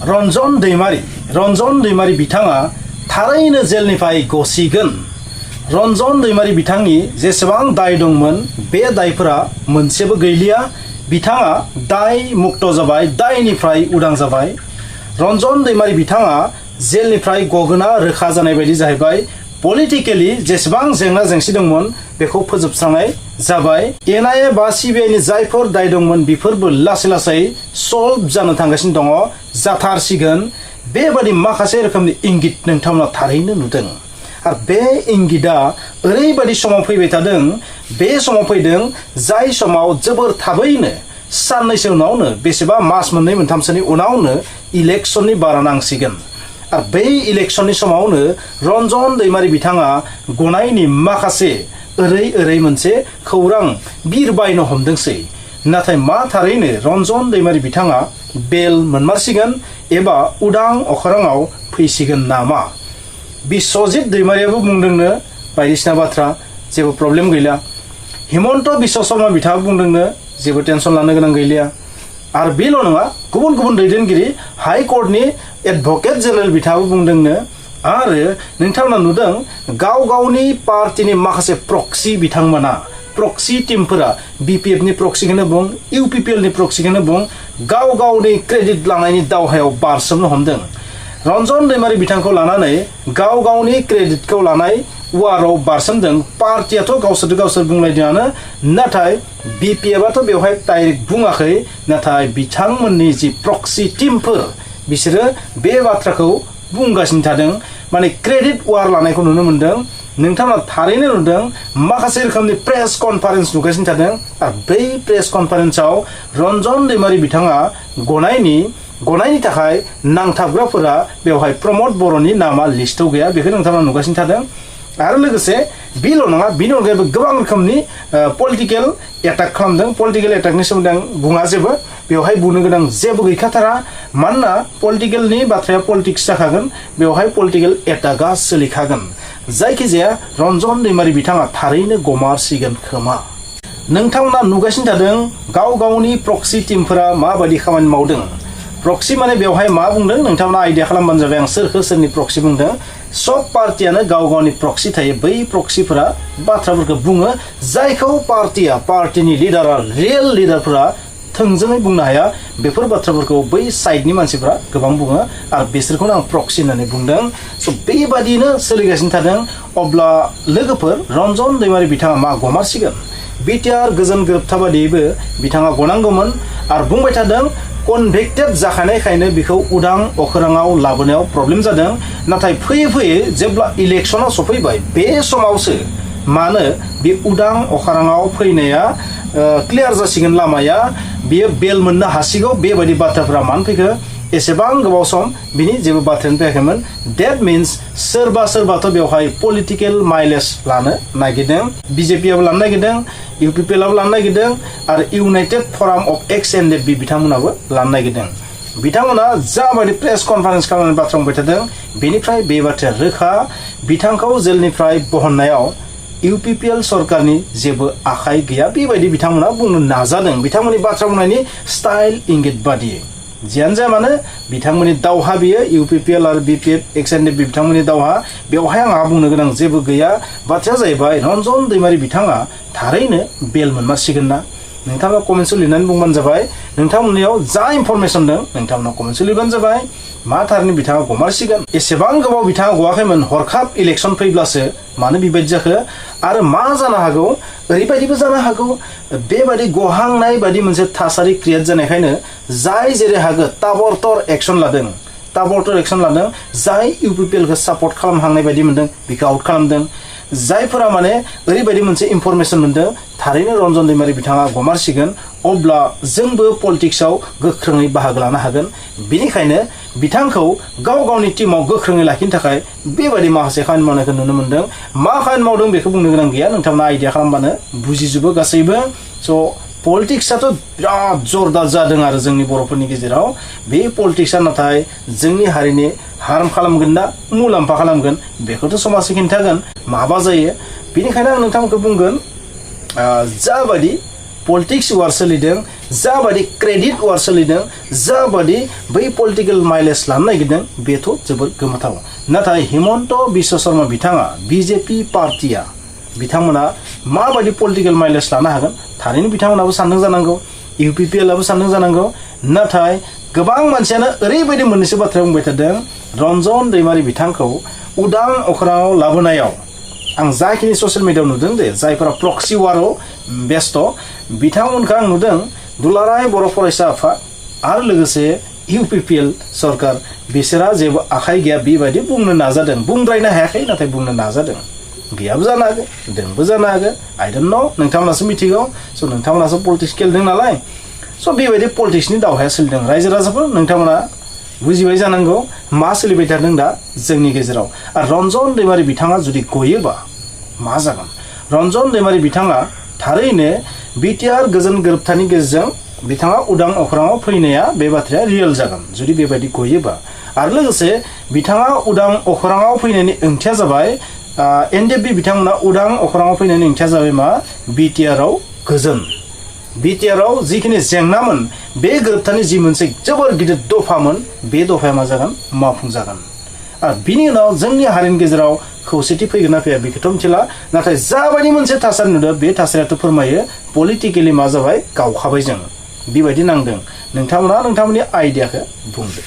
रन्जन दैमारी बिथाङा थारैनो जेलनिफ्राय गसिगोन। रन्जन दैमारी बिथांनि जेसेबां दाय दंमोन बे दायफोरा मोनसेबो गैलिया। बिथाङा दाय मुक्त जाबाय, दायनिफ्राय उदां जाबाय। रन्जन दैमारी बिथाङा जेलनिफ्राय गगोना रोखा जानाय बायदि जाहैबाय। पलिटिकेलि जेसेबां जेंना जेंसि दंमोन बेखौ फोजोबस्रांनाय जाबाय। एनआईए बा सिबिआइनि जायफोर दाय दंमोन बेफोरबो लासै लासै सल्भ जानो थांगासिनो दङ, जाथारसिगोन। बेबादि माखासे रोखोमनि इंगित नोंथांमोना थारैनो नुदों। आरो बे इंगितआ ओरैबायदि समाव फैबाय थादों, बे समाव फैदों जाय समाव जोबोर थाबैनो साननैसो उनावनो बेसेबा मास मोननै मोनथामसोनि उनावनो इलेक्शननि बारा नांसिगोन। आरो बै इलेक्शननि समावनो रन्जन दैमारी बिथाङा गनायनि माखासे ओरै मोनसे खौरां बिरबायनो हमदोंसै। नाथाय मा थारैनो रन्जन दैमारी बिथाङा बेल मोनमारसिगोन एबा उदां अख्राङाव फैसिगोन नामा? बिश्वजित दैमारियाबो बुंदोंनो बायदिसिना बाथ्रा, जेबो प्रब्लेम गैला। हिमन्त बिश्व शर्मा बिथाङा बुंदोंनो जेबो टेनसन लानो गोनां गैलिया। आरो बेल' नङा, गुबुन गुबुन दैदेनगिरि हाइकर्टनि एडभकेट जेनेरेल बिथाङाबो बुंदोंनो। आरो नोंथांमोना नुदों गाव गावनि पार्टिनि माखासे प्रक्सि बिथांमोना, प्रक्सि टीमफोरा, बिपिएफनि प्रक्सिखौनो बुं, इउपिपिएलनि प्रक्सिखौनो बुं, गाव गावनि क्रेडिट लानायनि दावहायाव बारसोमनो हमदों। रन्जन दैमारी बिथांखौ लानानै गाव गावनि क्रेडिटखौ लानाय वाराव बारसोमदों। पार्टियाथ' गावसोर बुंलायदोंआनो, नाथाय बिपिएफआथ' बेवहाय डाइरेक्ट बुङाखै। नाथाय बिथांमोननि जि प्रक्सि टीमफोर बिसोरो बे बाथ्राखौ बुंगासिनो थादों। माने क्रेडिट वार लानायखौ नुनो मोनदों। नोंथांमोना थारैनो नुदों माखासे रोखोमनि प्रेस कनफारेन्स नुगासिनो थादों। आरो बै प्रेस कनफारेन्सआव रन्जन दैमारी बिथाङा गनायनि थाखाय नांथाबग्राफोरा बेवहाय प्रमद बर'नि नामा लिस्टआव गैया, बेखौ नोंथांमोना नुगासिनो थादों। आरो लोगोसे बेल' नङा, बेनि अनगायैबो गोबां रोखोमनि पलिटिकेल एटाक खालामदों। पलिटिकेल एटाकनि सोमोन्दै आं बुङा, जेबो बेवहाय बुंनो गोनां जेबो गैखाथारा। मानोना पलिटिकेलनि बाथ्राया पलिटिक्स जाखागोन, बेवहाय पलिटिकेल एटाकआ सोलिखागोन। जायखिजाया रन्जन दैमारी बिथाङा थारैनो गमारसिगोन खोमा। नोंथांमोना नुगासिनो थादों गाव गावनि प्रक्सि टीमफोरा माबायदि खामानि मावदों। प्रक्सि माने बेवहाय मा बुंदों नोंथांमोना आइडिया खालामबानो जाबाय आं सोरनि प्रक्सि बुंदों। सब पार्टियानो गाव गावनि प्रक्सि थायो। बै प्रक्सिफोरा बाथ्राफोरखौ बुङो जायखौ पार्टिनि लिडारा, रियेल लिडारफोरा थोंजोङै बुंनो हाया। बेफोर बाथ्राफोरखौ बै साइडनि मानसिफोरा गोबां बुङो आरो बिसोरखौनो आं प्रक्सि होननानै बुंदों। स' बेबादिनो सोलिगासिनो थादों। अब्ला लोगोफोर, रन्जन दैमारी बिथाङा मा गमारसिगोन? बिटिआर गोजोन गोरोबथा बादियैबो बिथाङा गनांगौमोन आरो बुंबाय थादों कनभिक्टेड जाखानायखायनो बेखौ उदां अख्राङाव लाबोनायाव प्रब्लेम जादों। नाथाय फैयै जेब्ला इलेक्शना सफैबाय बे समावसो मानो बे उदां अख्राङाव फैनाया क्लियार जासिगोन लामाया, बियो बेल मोननो हासिगौ। बेबायदि बाथ्राफोरा मानो फैखो? एसेबां गोबाव सम बिनि जेबो बाथ्रायानो फैयाखैमोन। डेट मिन्स सोरबाथ' बेवहाय पलिटिकेल माइलेज लानो नागिरदों। बिजेपिआबो लानो नागिरदों, इउपिपिएलआबो लानो नागिरदों आरो इउनाइटेड फराम अफ एक्स एनडेपि बिथांमोनाबो लानो नागिरदों। बिथांमोना जाबायदि प्रेस कनफारेन्स खालामनानै बाथ्रा बुंबाय थादों, बेनिफ्राय बे बाथ्राया रोखा। बिथांखौ जेलनिफ्राय बहननायाव इउपिपिएल सरकारनि जेबो आखाइ गैया, बेबायदि बिथांमोना बुंनो नाजादों। बिथांमोननि बाथ्रा बुंनायनि स्टाइल इंगित बादियै जियानो जाया मानो बिथांमोननि दावहा बियो इउपिपिएल आरो बिपिएफ एक्स एनडेपि बिथांमोननि दावहा, बेवहाय आंहा बुंनो गोनां जेबो गैया। बाथ्राया जाहैबाय रन्जन दैमारी बिथाङा थारैनो बेल मोनमारसिगोन ना? नोंथाङा कमेन्टआव लिरनानै बुंबानो जाबाय। नोंथांमोननियाव जा इनफरमेसन दं नोंथांमोना कमेन्टआव लिरबानो जाबाय। मा थारैनो बिथाङा गमारसिगोन? एसेबां गोबाव बिथाङा गवाखैमोन, हरखाब इलेक्शन फैब्लासो मानो बेबायदि जाखो? आरो मा जानो हागौ? ओरैबायदिबो जानो हागौ बेबायदि गहांनाय बायदि मोनसे थासारि क्रिएट जानायखायनो जाय जेरै हागो ताबड़तड़ एक्शन लादों, जाय इउपिपिएलखौ सापर्ट खालामहांनाय बायदि मोनदों बेखौ आउट खालामदों। जायफोरा माने ओरैबायदि मोनसे इनफरमेसन मोनदों थारैनो रन्जन दैमारी बिथाङा गमारसिगोन, अब्ला जोंबो पलिटिक्सआव गोख्रोङै बाहागो लानो हागोन। बेनिखायनो बिथांखौ गाव गावनि टीमाव गोख्रोङै लाखिनो थाखाय बेबायदि माखासे खामानि मावनायखौ नुनो मोनदों। मा खामानि मावदों बेखौ बुंनो गोनां गैया, नोंथांमोना आइडिया खालामबानो बुजिजोबो गासैबो। स' पलिटिक्सआथ' बिराद जरदार जादों आरो जोंनि बर'फोरनि गेजेराव। बे पलिटिक्सआ नाथाय जोंनि हारिनि हार्म खालामगोन ना मुलाम्फा खालामगोन बेखौथ' समाजआ खिन्थागोन माबा जायो। बेनिखायनो आं नोंथांमोनखौ बुंगोन जाबायदि पलिटिक्स वार सोलिदों जाबादि क्रेडिट वार सोलिदों जाबादि बै पलिटिकल माइलेज लानो नागिरदों बेथ' जोबोर गोमोथाव नाथाय हिमन्त बिश्व शर्मा बिथाङा बीजेपी पार्टिया बिथांमोना माबायदि पलिटिकल माइलेज लानो हागोन थारैनो बिथांमोनाबो सानदों जानांगौ इउपिपिएलआबो सानदों जानांगौ नाथाय गोबां मानसियानो ओरैबायदि मोननैसो बाथ्रा बुंबाय थादों रन्जन दैमारि बिथांखौ उदां अख्राङाव लाबोनायाव आं जाखिनि ससियेल मिडियायाव नुदों दे जायफोरा प्रक्सि वाराव बेस्थ' बिथांमोनखौ आं नुदों दुलाराय बर' फरायसा आफाद आरो लोगोसे इउपिपिएल सरकार बिसोरहा जेबो आखाइ गैया बेबायदि बुंनो नाजादों बुंद्रायनो हायाखै नाथाय बुंनो नाजादों गैयाबो जानो हागौ दोंबो जानो हागौ आइ डोन्ट नो नोंथांमोनासो मिथिगौ स' नोंथांमोनासो पलिटिक्स गेलेदों नालाय स' बेबायदि पलिटिक्सनि दावहाया सोलिदों रायजो राजाफोर नोंथांमोना बुजिबाय जानांगौ मा सोलिबाय थादों दा जोंनि गेजेराव आरो रन्जन दैमारि बिथाङा जुदि गयोबा मा जागोन रन्जन दैमारि बिथाङा थारैनो बिटिआर गोजोन गोरोबथानि गेजेरजों बिथाङा उदां अख्राङाव फैनाया बे बाथ्राया रियेल जागोन जुदि बेबायदि गयोबा आरो लोगोसे बिथाङा उदां अख्राङाव फैनायनि ओंथिया जाबाय एनडिएफबि बिथांमोना उदां अख्राङाव फैनायनि ओंथिया जाबाय मा बिटिआरआव गोजोन बिटिआरआव जिखिनि जेंनामोन बे गोरोबथानि जि मोनसे जोबोर गिदिर दफामोन बे दफाया मा जागोन मावफुंजागोन आरो बिनि उनाव जोंनि हारिनि गेजेराव खौसेथि फैगोन ना फैया बेखौथ' मिथिला नाथाय जाबायदि मोनसे थासारि नुदों बे थासारियाथ' फोरमायो पलिटिकेलि मा जाबाय गावखाबाय जों बेबायदि नांदों नोंथांमोना नोंथांमोननि आइडियाखौ बुंदो